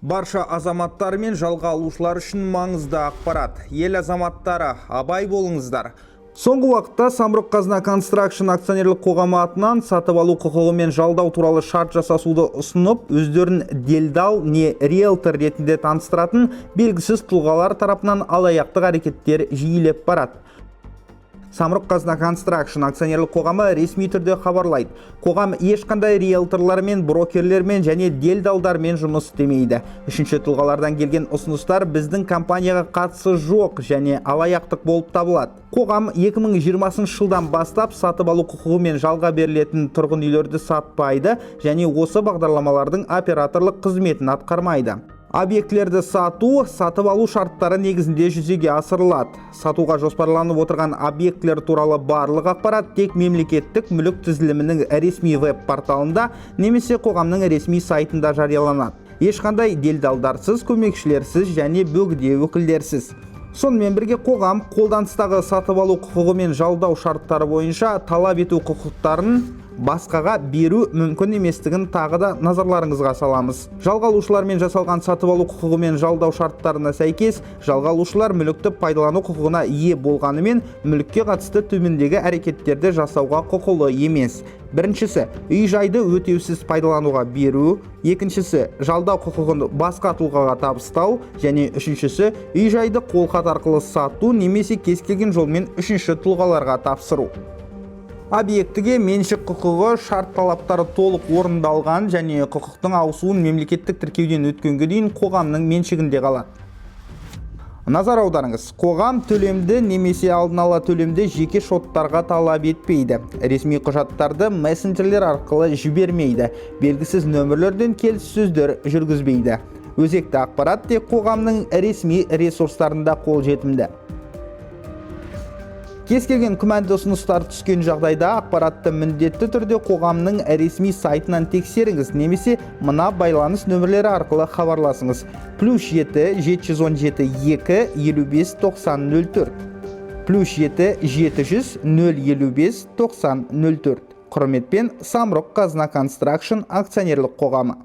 Барша азаматтар мен жалға алушылар үшін маңызды ақпарат. Ел азаматтары, абай болыңыздар. Соңғы уақытта Самұрық Қазына Констракшн акционерлік қоғамы атынан сатып алу құқығы мен жалдау туралы шарт жасасуды ұсынып, өздерін делдал не риэлтор ретінде таныстыратын белгісіз тұлғалар тарапынан алаяқтық әрекеттер жиілеп барады. Самұрық Қазына Констракшн акционерлік қоғамы ресми түрде хабарлайды: қоғам ешқандай риэлторлармен, брокерлермен және делдалдармен жұмыс істемейді. Үшінші тұлғалардан келген ұсыныстар біздің компанияға қатысы жоқ және алаяқтық болып табылады. Қоғам 2020 жылдан бастап сатып алу құқығымен жалға берілетін тұрғын үйлерді сатпайды және осы бағдарламалардың операторлық қызметін атқармайды. Объектілерді сату сатып алу шарттары негізінде жүзеге асырылады. Сатуға жоспарланып отырған объектілер туралы барлық ақпарат тек мемлекеттік мүлік тізілімінің ресми веб-порталында немесе қоғамның ресми сайтында жарияланады. Ешқандай делдалдарсыз, көмекшілерсіз және бөгде өкілдерсіз. Сонымен бірге қоғам қолданыстағы сатып алу құқығы мен жалдау шарттары бойынша талап ету құқықтарын басқаға беру мүмкін еместігін тағы да назарларыңызға саламыз. Жалға алушылармен жасалған сатып алу құқығы мен жалдау шарттарына сәйкес, жалға алушылар мүлікті пайдалану құқығына ие болғанымен, мүлікке қатысты төмендегі әрекеттерді жасауға құқылы емес: біріншісі, үй жайды өтеусіз пайдалануға беру; екіншісі, жалдау құқығын басқа тұлғаға табыстау және үшіншісі, үй жайды қолхат арқылы сату немесе кез келген жолмен үшінші тұлғаларға тапсыру. Объектіге меншік құқығы шарт талаптары толық орындалған және құқықтың ауысуын мемлекеттік тіркеуден өткенге дейін қоғамның меншігінде қалады. Назар аударыңыз: қоғам төлемді немесе алдын ала төлемді жеке шоттарға талап етпейді, ресми құжаттарды мессенджерлер арқылы жібермейді, белгісіз нөмірлерден келіссөздер жүргізбейді. Өзекті ақпарат тек қоғамның ресми ресурстарында қолжетімді. Кез келген күмәнді ұсыныстар түскен жағдайда ақпаратты міндетті түрде қоғамның ресми сайтынан тексеріңіз немесе мына байланыс нөмірлері арқылы хабарласыңыз: +7 717 2 55 90 04, +7 700 055 90 04. Құрметпен, Самұрық Қазына Констракшн акционерлік қоғамы.